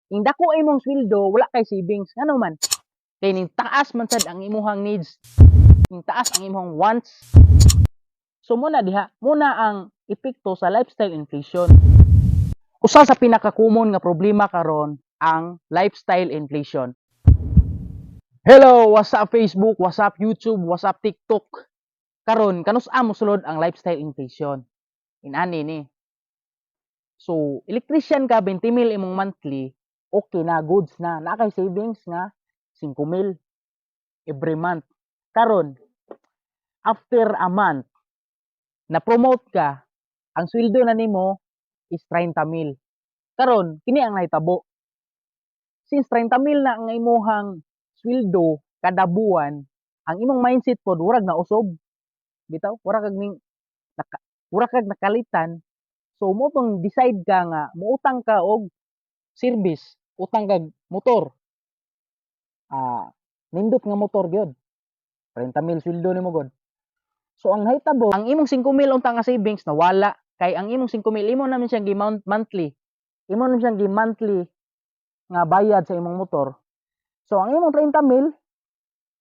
Ing dako imong sweldo, wala kay savings. Ngano man? Kay ning taas man sad ang imuhang needs. Ning taas ang imong wants. So muna diha, muna ang epekto sa lifestyle inflation. Usa sa pinaka-common nga problema karon ang lifestyle inflation. Hello, what's up Facebook, what's up YouTube, what's up TikTok? Karon kanus-a mosulod ang lifestyle inflation? Inani ni. So, electrician ka, 20 mil imong monthly, okay na, goods na. Naa kay savings nga 5 mil every month. Karon, after a month, na-promote ka, ang sweldo na nimo is 30 mil. Karon, kini ang nahitabo. Since 30 mil na ang imuhang sweldo kada buwan, ang imong mindset pod murag na usob. Bitaw, murag kag ning naka, murag kag nakalitan. So mo tong decide ka nga muutang ka og service, utang kag motor. Nindot nga motor gyud. 30 mil sweldo nimo god. So ang nahitabo, ang imong 5 mil unta nga savings nawala kay ang imong 5 mil imo naman siyang gi monthly. Imo naman siyang gi monthly nga bayad sa imong motor. So ang imong 30 mil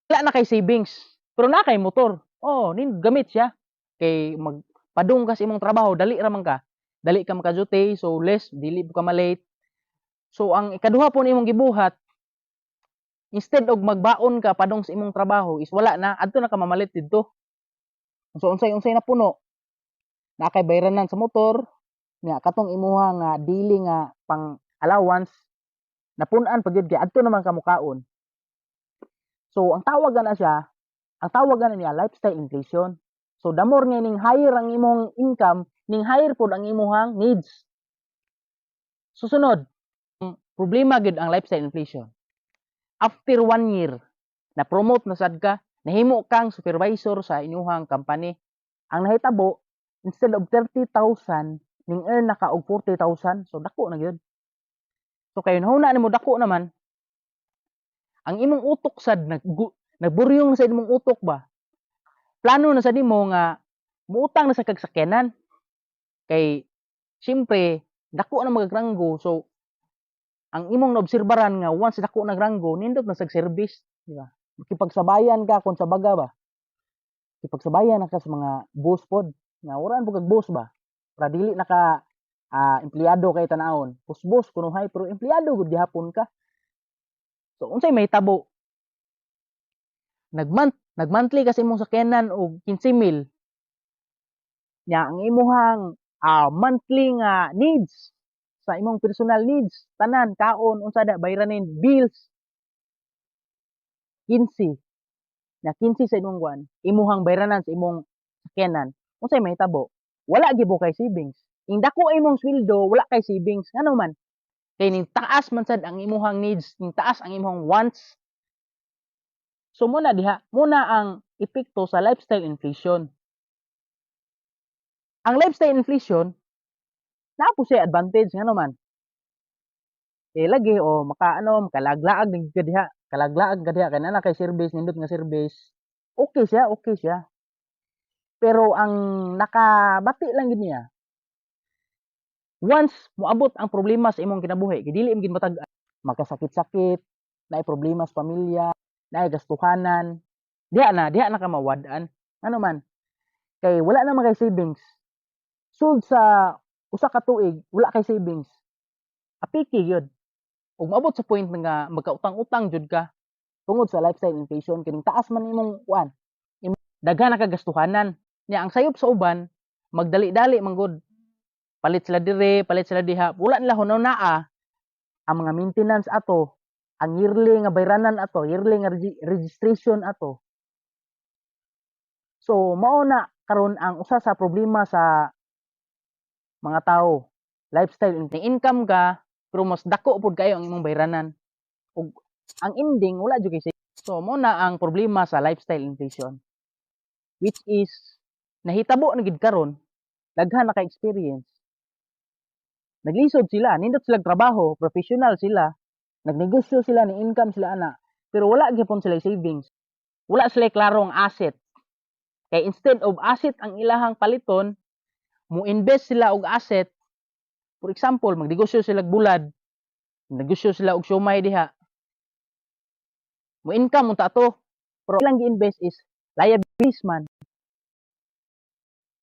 wala na kay savings. Pero naa kay motor. Oh, nin gamit siya. Kay magpadung ka sa imong trabaho, dali ra man ka. Dali ka maka-duty, so less dili ka ma-late. So ang ikaduha po imong gibuhat, instead og magbaon ka padung sa imong trabaho is wala na, adto na ka mamalit didto. So unsay na puno? Naa kay bayranan sa motor, nya katong imuha nga daily nga pang allowance napun-an pa gyud kay adto naman ka mukaon. So ang tawag na siya, ang tawag na niya lifestyle inflation. So the more nga ning higher ang imong income, ning higher pod ang imuhang needs. Susunod, problema gyud ang lifestyle inflation. After one year, na-promote na sad ka, nahimo kang supervisor sa inyuhang company. Ang nahitabo, instead of 30,000, ning earn na ka og 40,000, so dako na gyud. So kay nahuna nimo dako naman, ang imong utok sad nag nagburyong na sa imong utok ba. Plano na sad nimo nga muutang na sa kag sakyanan. Kay siyempre dako na magagranggo, so ang imong naobserbaran nga once dako na ranggo, nindot na sag service, di ba? Makipagsabayan ka kung sa baga ba. Makipagsabayan na ka sa mga boss pod. Nga wala po kag boss ba. Para dili na ka empleyado kay tanawon. Boss boss kunuhay pero empleyado gud gihapon ka. So unsay mahitabo? Nag-monthly kasi imong sakyanan og 15 mil. Nya ang imuhang monthly nga needs sa imong personal needs, tanan, kaon, unsa da, bayranin, bills, 15. Na 15 sa imong kuan, imuhang bayranan sa imong sakyanan. Unsay mahitabo? Wala gyud kay savings. Ing dako imong sweldo, wala kay savings. Ngano man? Kay ning taas man sad ang imuhang needs, ning taas ang imong wants. So muna diha, muna ang epekto sa lifestyle inflation. Ang lifestyle inflation, naa po siya advantage, ngano man? Eh lagi o maka ano, makalaglaag ka diha, kalaglaag ka diha kay naa kay service, nindot nga service. Okay siya, okay siya. Pero ang nakabati lang gid niya, once moabot ang problema sa imong kinabuhi, kay dili man gid matag magkasakit-sakit, naay problema sa pamilya, naay gastuhanan, diha na ka mawad-an. Ano man? Kay wala na man kay savings. Sud sa usa ka tuig, wala kay savings. Apiki gyud. Ug moabot sa point nga magkautang-utang jud ka tungod sa lifestyle inflation, kining taas man imong kuan. Daghan na ka gastuhanan. Nya ang sayop sa uban, magdali-dali man gud. Palit sila dire, palit sila diha. Wala nila hunahunaa ang mga maintenance ato, ang yearly nga bayranan ato, yearly nga registration ato. So mao na karon ang usa sa problema sa mga tao, lifestyle income ka pero mas dako pud kayo ang imong bayranan. Ug ang ending wala jud kay. So mao na ang problema sa lifestyle inflation. Which is nahitabo na gid karon, daghan na ka-experience. Naglisod sila, nindot sila trabaho, professional sila, nagnegosyo sila, ni income sila ana, pero wala gyapon sila savings. Wala sila klarong asset. Kay instead of asset ang ilahang paliton, mo invest sila og asset. For example, magnegosyo sila bulad, Negosyo sila og siomay diha. Mo income unta to. Pero ilang gi-invest is liabilities man.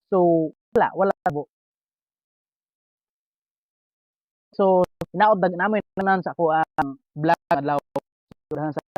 So wala, wala bo. So hinaot dag namin sa ako ang vlog adlaw sa